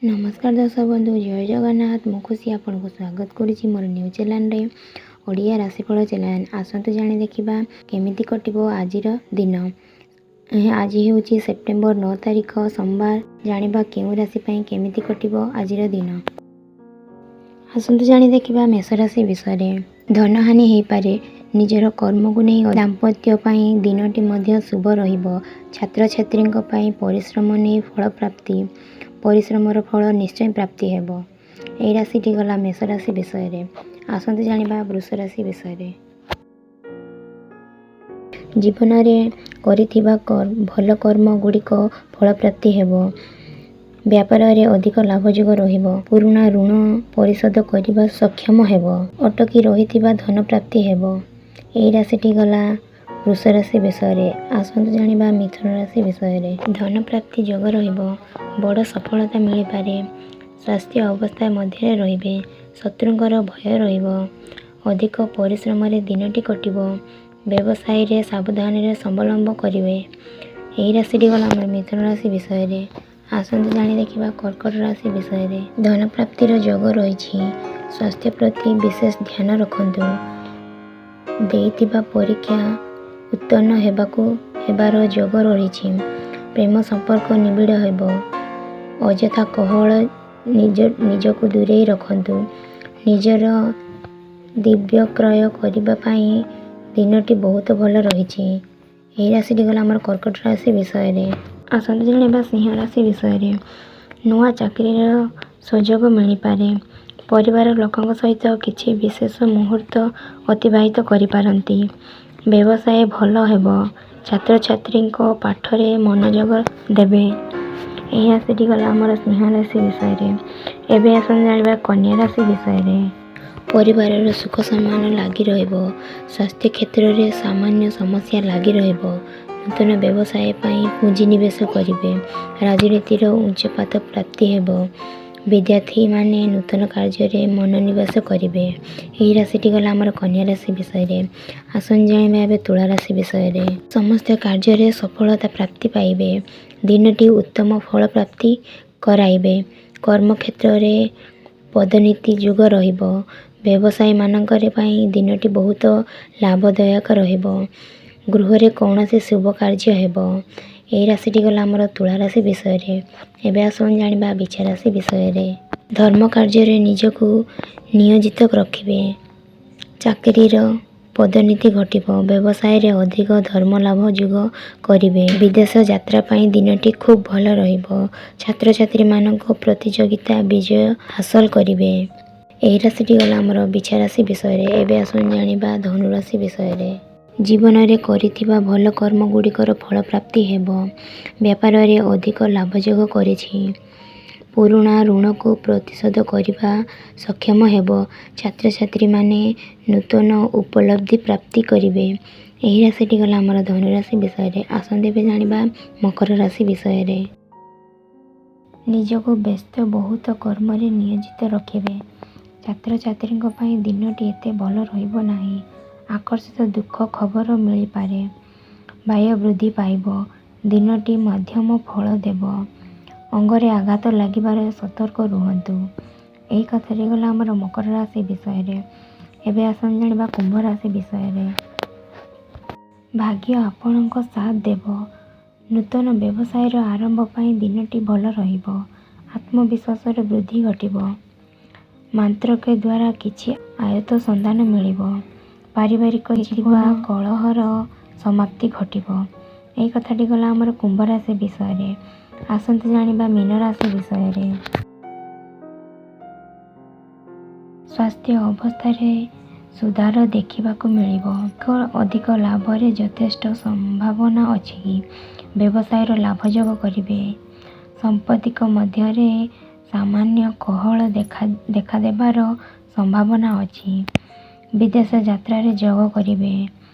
ନମସ୍କାର ଦର୍ଶକ ବନ୍ଧୁ, ଜୟ ଜଗନ୍ନାଥ। ମୁଁ ଖୁସି ଆପଣଙ୍କୁ ସ୍ୱାଗତ କରୁଛି ମୋର ନ୍ୟୁ ଚ୍ୟାନେଲରେ, ଓଡ଼ିଆ ରାଶିଫଳ ଚ୍ୟାନେଲ। ଆସନ୍ତୁ ଜାଣି ଦେଖିବା କେମିତି କଟିବ ଆଜିର ଦିନ। ଆଜି ହେଉଛି ସେପ୍ଟେମ୍ବର 9 ତାରିଖ, ସୋମବାର। ଜାଣିବା କେଉଁ ରାଶି ପାଇଁ କେମିତି କଟିବ ଆଜିର ଦିନ। ଆସନ୍ତୁ ଜାଣି ଦେଖିବା ମେଷ ରାଶି ବିଷୟରେ। ଧନହାନି ହେଇପାରେ। ନିଜର କର୍ମକୁ ନେଇ ଦାମ୍ପତ୍ୟ ପାଇଁ ଦିନଟି ମଧ୍ୟ ଶୁଭ ରହିବ। ଛାତ୍ରଛାତ୍ରୀଙ୍କ ପାଇଁ ପରିଶ୍ରମ ନେଇ ଫଳ ପ୍ରାପ୍ତି, ପରିଶ୍ରମର ଫଳ ନିଶ୍ଚୟ ପ୍ରାପ୍ତି ହେବ। ଏହି ରାଶିଟି ଗଲା ମେଷ ରାଶି ବିଷୟରେ। ଆସନ୍ତୁ ଜାଣିବା ବୃଷ ରାଶି ବିଷୟରେ। ଜୀବନରେ କରିଥିବା ଭଲ କର୍ମ ଗୁଡ଼ିକ ଫଳପ୍ରାପ୍ତି ହେବ। ବ୍ୟାପାରରେ ଅଧିକ ଲାଭଯୋଗ ରହିବ। ପୁରୁଣା ଋଣ ପରିଶୋଧ କରିବା ସକ୍ଷମ ହେବ। ଅଟକି ରହିଥିବା ଧନ ପ୍ରାପ୍ତି ହେବ। ଏହି ରାଶିଟି ଗଲା ବୃଷ ରାଶି ବିଷୟରେ। ଆସନ୍ତୁ ଜାଣିବା ମିଥୁନ ରାଶି ବିଷୟରେ। ଧନ ପ୍ରାପ୍ତି ଯୋଗ ରହିବ। ବଡ଼ ସଫଳତା ମିଳିପାରେ। ସ୍ୱାସ୍ଥ୍ୟ ଅବସ୍ଥା ମଧ୍ୟରେ ରହିବେ। ଶତ୍ରୁଙ୍କର ଭୟ ରହିବ। ଅଧିକ ପରିଶ୍ରମରେ ଦିନଟି କଟିବ। ବ୍ୟବସାୟରେ ସାବଧାନରେ ଅବଲମ୍ବନ କରିବେ। ଏହି ରାଶିଟି ଗଲା ଆମର ମିଥୁନ ରାଶି ବିଷୟରେ। ଆସନ୍ତୁ ଜାଣି ଦେଖିବା କର୍କଟ ରାଶି ବିଷୟରେ। ଧନ ପ୍ରାପ୍ତିର ଯୋଗ ରହିଛି। ସ୍ୱାସ୍ଥ୍ୟ ପ୍ରତି ବିଶେଷ ଧ୍ୟାନ ରଖନ୍ତୁ। ଦେଇଥିବା ପରୀକ୍ଷା ଉତ୍ତୀର୍ଣ୍ଣ ହେବାର ଯୋଗ ରହିଛି। ପ୍ରେମ ସମ୍ପର୍କ ନିବିଡ଼ ହେବ। ଅଯଥା କଳହ ନିଜକୁ ଦୂରେଇ ରଖନ୍ତୁ। ନିଜର ଦ୍ରବ୍ୟ କ୍ରୟ କରିବା ପାଇଁ ଦିନଟି ବହୁତ ଭଲ ରହିଛି। ଏହି ରାଶିଟି ଗଲା ଆମର କର୍କଟ ରାଶି ବିଷୟରେ। ଆସନ୍ତୁ ଜାଣିବା ସିଂହ ରାଶି ବିଷୟରେ। ନୂଆ ଚାକିରିର ସୁଯୋଗ ମିଳିପାରେ। ପରିବାର ଲୋକଙ୍କ ସହିତ କିଛି ବିଶେଷ ମୁହୂର୍ତ୍ତ ଅତିବାହିତ କରିପାରନ୍ତି। ବ୍ୟବସାୟ ଭଲ ହେବ। ଛାତ୍ରଛାତ୍ରୀଙ୍କ ପାଠରେ ମନୋଯୋଗ ଦେବେ। ଏହି ରାଶିଟି ଗଲା ଆମର ସିଂହ ରାଶି ବିଷୟରେ। ଏବେ ଆସନ୍ତୁ ଜାଣିବା କନ୍ୟା ରାଶି ବିଷୟରେ। ପରିବାରର ସୁଖ ସମ୍ମାନ ଲାଗି ରହିବ। ସ୍ୱାସ୍ଥ୍ୟ କ୍ଷେତ୍ରରେ ସାମାନ୍ୟ ସମସ୍ୟା ଲାଗି ରହିବ। ନୂତନ ବ୍ୟବସାୟ ପାଇଁ ପୁଞ୍ଜି ନିବେଶ କରିବେ। ରାଜନୀତିର ଉଚ୍ଚପଦ ପ୍ରାପ୍ତି ହେବ। ବିଦ୍ୟାର୍ଥୀମାନେ ନୂତନ କାର୍ଯ୍ୟରେ ମନୋନିବେଶ କରିବେ। ଏହି ରାଶିଟି ଗଲା ଆମର କନ୍ୟା ରାଶି ବିଷୟରେ। ଆସନ୍ତୁ ଜାଣିବା ଏବେ ତୁଳା ରାଶି ବିଷୟରେ। ସମସ୍ତ କାର୍ଯ୍ୟରେ ସଫଳତା ପ୍ରାପ୍ତି ପାଇବେ। ଦିନଟି ଉତ୍ତମ ଫଳ ପ୍ରାପ୍ତି କରାଇବେ। କର୍ମକ୍ଷେତ୍ରରେ ପଦୋନ୍ନତି ଯୋଗ ରହିବ। ବ୍ୟବସାୟୀମାନଙ୍କର ପାଇଁ ଦିନଟି ବହୁତ ଲାଭଦାୟକ ରହିବ। ଗୃହରେ କୌଣସି ଶୁଭ କାର୍ଯ୍ୟ ହେବ। ଏହି ରାଶିଟି ଗଲା ଆମର ତୁଳା ରାଶି ବିଷୟରେ। ଏବେ ଆସନ୍ତୁ ଜାଣିବା ବିଛା ରାଶି ବିଷୟରେ। ଧର୍ମ କାର୍ଯ୍ୟରେ ନିଜକୁ ନିୟୋଜିତ ରଖିବେ। ଚାକିରିର ପଦୋନ୍ନତି ଘଟିବ। ବ୍ୟବସାୟରେ ଅଧିକ ଧର୍ମ ଲାଭ ଯୋଗ କରିବେ। ବିଦେଶ ଯାତ୍ରା ପାଇଁ ଦିନଟି ଖୁବ୍ ଭଲ ରହିବ। ଛାତ୍ରଛାତ୍ରୀମାନଙ୍କ ପ୍ରତିଯୋଗିତା ବିଜୟ ହାସଲ କରିବେ। ଏହି ରାଶିଟି ଗଲା ଆମର ବିଛା ରାଶି ବିଷୟରେ। ଏବେ ଆସନ୍ତୁ ଜାଣିବା ଧନୁରାଶି ବିଷୟରେ। ଜୀବନରେ କରିଥିବା ଭଲ କର୍ମ ଗୁଡ଼ିକର ଫଳ ପ୍ରାପ୍ତି ହେବ। ବ୍ୟାପାରରେ ଅଧିକ ଲାଭଯୋଗ କରିଛି। ପୁରୁଣା ଋଣକୁ ପ୍ରତିଶୋଧ କରିବା ସକ୍ଷମ ହେବ। ଛାତ୍ରଛାତ୍ରୀମାନେ ନୂତନ ଉପଲବ୍ଧି ପ୍ରାପ୍ତି କରିବେ। ଏହି ରାଶିଟି ଗଲା ଆମର ଧନୁରାଶି ବିଷୟରେ। ଆସନ୍ତୁ ଏବେ ଜାଣିବା ମକର ରାଶି ବିଷୟରେ। ନିଜକୁ ବ୍ୟସ୍ତ ବହୁତ କର୍ମରେ ନିୟୋଜିତ ରଖିବେ। ଛାତ୍ରଛାତ୍ରୀଙ୍କ ପାଇଁ ଦିନଟି ଏତେ ଭଲ ରହିବ ନାହିଁ। ଆକସ୍ମିକ ଦୁଃଖ ଖବର ମିଳିପାରେ। ବ୍ୟୟ ବୃଦ୍ଧି ପାଇବ। ଦିନଟି ମଧ୍ୟମ ଫଳ ଦେବ। ଅଙ୍ଗରେ ଆଘାତ ଲାଗିବାରେ ସତର୍କ ରୁହନ୍ତୁ। ଏହି କଥାଟି ଗଲା ଆମର ମକର ରାଶି ବିଷୟରେ। ଏବେ ଆସନ୍ତୁ ଜାଣିବା କୁମ୍ଭ ରାଶି ବିଷୟରେ। ଭାଗ୍ୟ ଆପଣଙ୍କ ସାଥ ଦେବ। ନୂତନ ବ୍ୟବସାୟର ଆରମ୍ଭ ପାଇଁ ଦିନଟି ଭଲ ରହିବ। ଆତ୍ମବିଶ୍ୱାସର ବୃଦ୍ଧି ଘଟିବ। ମାନ୍ତ୍ରିକ ଦ୍ୱାରା କିଛି ଆୟତ ସନ୍ଧାନ ମିଳିବ। ପାରିବାରିକ ଥିବା କଳହର ସମାପ୍ତି ଘଟିବ। ଏହି କଥାଟି ଗଲା ଆମର କୁମ୍ଭ ରାଶି ବିଷୟରେ। ଆସନ୍ତୁ ଜାଣିବା ମୀନ ରାଶି ବିଷୟରେ। ସ୍ୱାସ୍ଥ୍ୟ ଅବସ୍ଥାରେ ସୁଧାର ଦେଖିବାକୁ ମିଳିବ। ଅଧିକ ଲାଭରେ ଯଥେଷ୍ଟ ସମ୍ଭାବନା ଅଛି। ବ୍ୟବସାୟର ଲାଭଯୋଗ କରିବେ। ସମ୍ପତ୍ତିଙ୍କ ମଧ୍ୟରେ ସାମାନ୍ୟ କଳହ ଦେଖାଦେବାର ସମ୍ଭାବନା ଅଛି। ବିଦେଶ ଯାତ୍ରାରେ ଯୋଗ କରିବେ।